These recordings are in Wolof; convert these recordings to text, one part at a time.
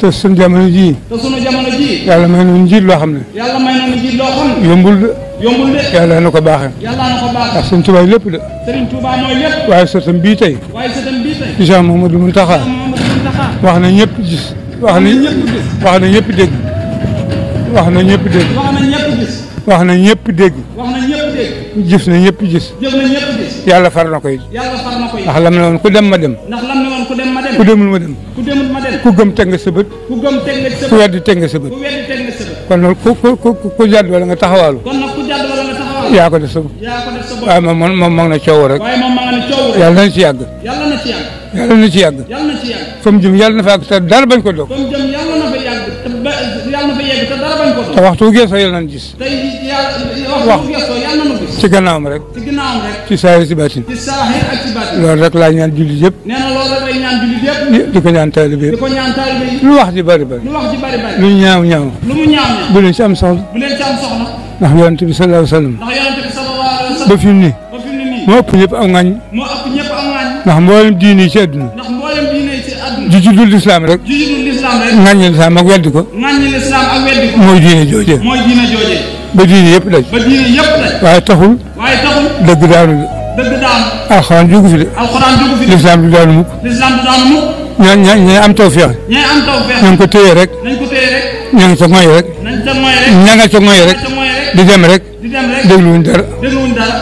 te sunu jamono ji. yàlla may nañu njiit loo xam ne. yombul de. yàlla na ko baaxee. ndax sëñ Tuubaa lépp de. waaye sëtam bii tey. ci Cheikh Mouhamadou Mountakha. wax na ñëpp gis. wax na ñëpp dégg. wax na ñëpp dégg. wax na ñëpp dégg. jëf na ñëpp gis. yàlla far na koy. ndax lam ne woon ku dem ma dem. ku demul ma dem. ku gëm teg nga sa bët. ku weddi teg nga sa bët. kon nag ku jàdd wala nga taxawaalu. yaa ko def sa bopp. waaye moom ma na coow rek. yàlla na ci yàgg. yàlla na ci yàgg. fa mu jëm yàlla na fa yàgg te dara bañ ko dog. te waxtu wu geesoo yàlla nañ gis. wax ci gannaawam rek. ci saahir ci baatin. loolu rek laa ñaan jullit yëpp. di ko ñaan taalibe yëpp. lu wax ji bari bari. lu ñaaw ñaaw. bu leen ci am soxla. ndax yonent bi sallallahu alayhi wa sallam. ba fi mu ne. moo ëpp ñëpp am ŋàññ. ndax mboolem diine yi ci àdduna. ju ci dul lislaam rek. ŋàññi lislaam ak weddi ko. mooy diine jooje. ba diine yëpp daj. waaye taxul. dëgg daanu de. alxuraan jugu fi de. lislaam du daanu mukk. ña am tawfeex. ña ngi ko téye rek. ña nga ca ngoy rek. ña nga ca ngoy rek. di dem rek. dégluwuñ dara.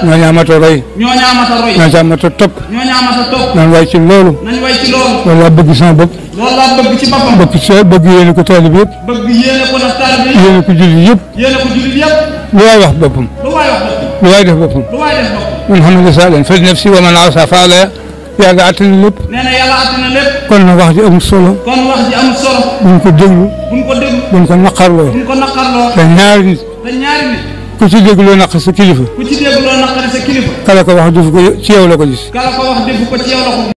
ñoo ñaamata roy. ñoo ñaamata topp. nañ way ci loolu. loolu laa bëgg sama bopp. bëgg yéene ko taalibe yëpp. yéene ko jullit yëpp. lu waay wax boppam. lu waay def boppam. man xam ne saa leen fa nafsi wa man asa fa alayha yàlla àttan lépp. kon nag wax ji amul solo. buñ ko déglu. buñ ko naqarloo. te ñaari nit. ku ci dégg loo naqari sa kilifa. kala ko wax defu ko ci yow la ko gis.